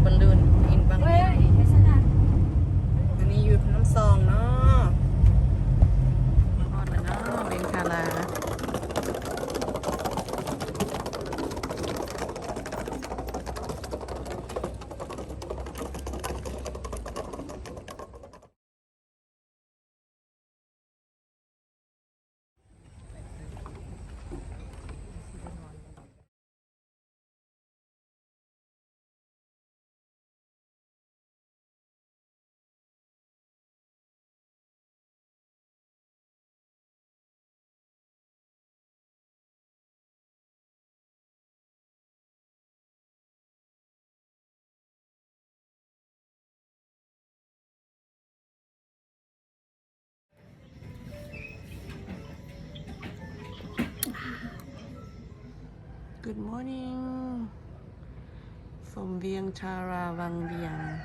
balloon in Bang. ເອີຍ ໄປຊະນະ ອັນນີ້ຢູ່ນ້ຳຊອງເນາະ ຮອດແລ້ວເນາະ ວຽງທາລາ. Good morning from Vientiane, Wang Vieng.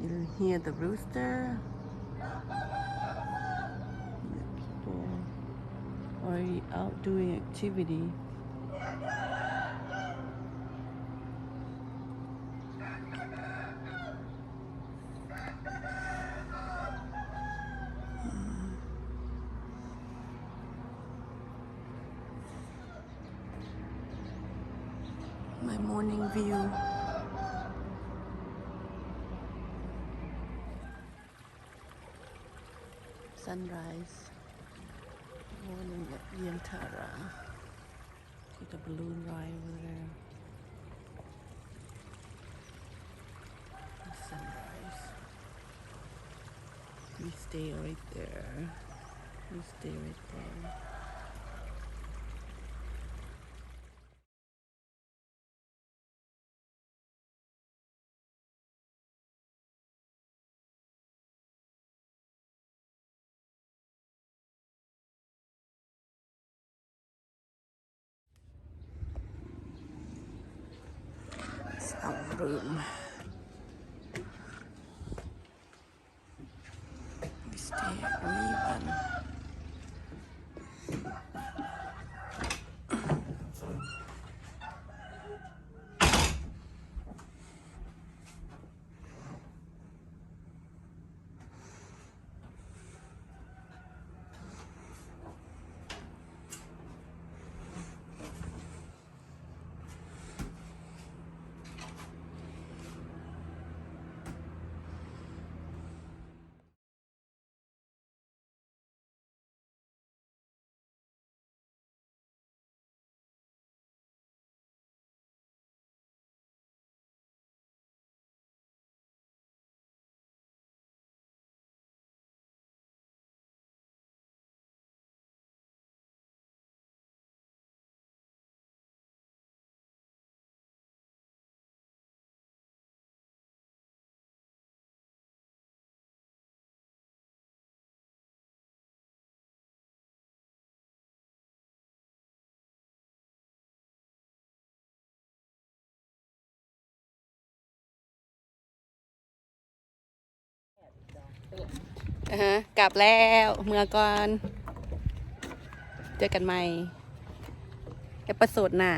You hear the rooster? People already out doing activity. My morning view. Sunrise. Morning at Vientiane. See the balloon ride over there. The sunrise. We stay right there. We stay right there. ສາວເລີ່ມ. We stay at Weevan. ອາຮະ ກັບແລ້ວ ເມືອກ່ອນ ເຈີກັນໃໝ່ ເອພິໂສດໜ້າ.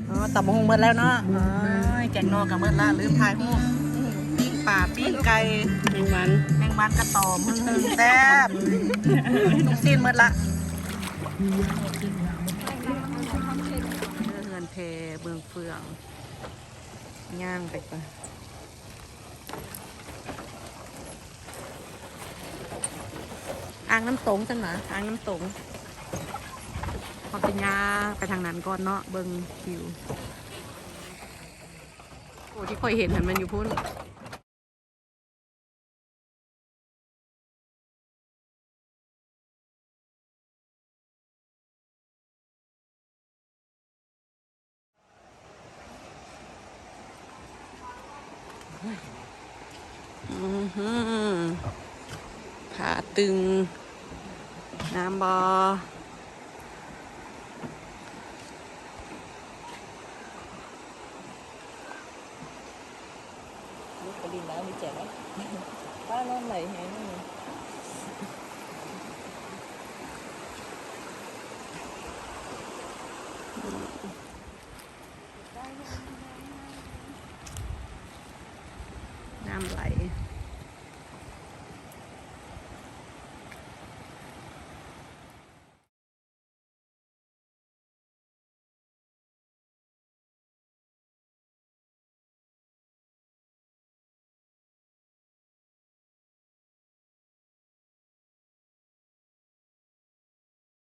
ອໍ ຕຳບັກຫຸ່ງໝົດແລ້ວເນາະ. ໂອ້ຍ ແກງໜໍ່ກໍໝົດລະ ລືມຖ່າຍຮູບ. ປີ້ງປາ ປີ້ງໄກ່ ແມງວັນ ແມງວັນກະຕອມ ຫຶ່ງໆ ແຊບ. ລູກຊີ້ນໝົດລະ. ເຮືອນແພເມືອງເຟືອງ ຍ່າງໄປກ່ອນ. ອ່າງນ້ຳຕົງຊັ້ນຫວາ ອ່າງນ້ຳຕົງ. ເຮົາຈະຍ່າງໄປທາງນັ້ນກ່ອນເນາະ ເບິ່ງວິວ. ໂອ້ ທີ່ຂ້ອຍເຫັນຫັ້ນແມ່ນຢູ່ພຸ້ນ. ອືມ ຜ້າຕຶງ ງາມບໍ່? ລູກໄປຫຼິ້ນນ້ຳດີໃຈເນາະ ປ້ານອນໄຫຼແຮງເລີຍ.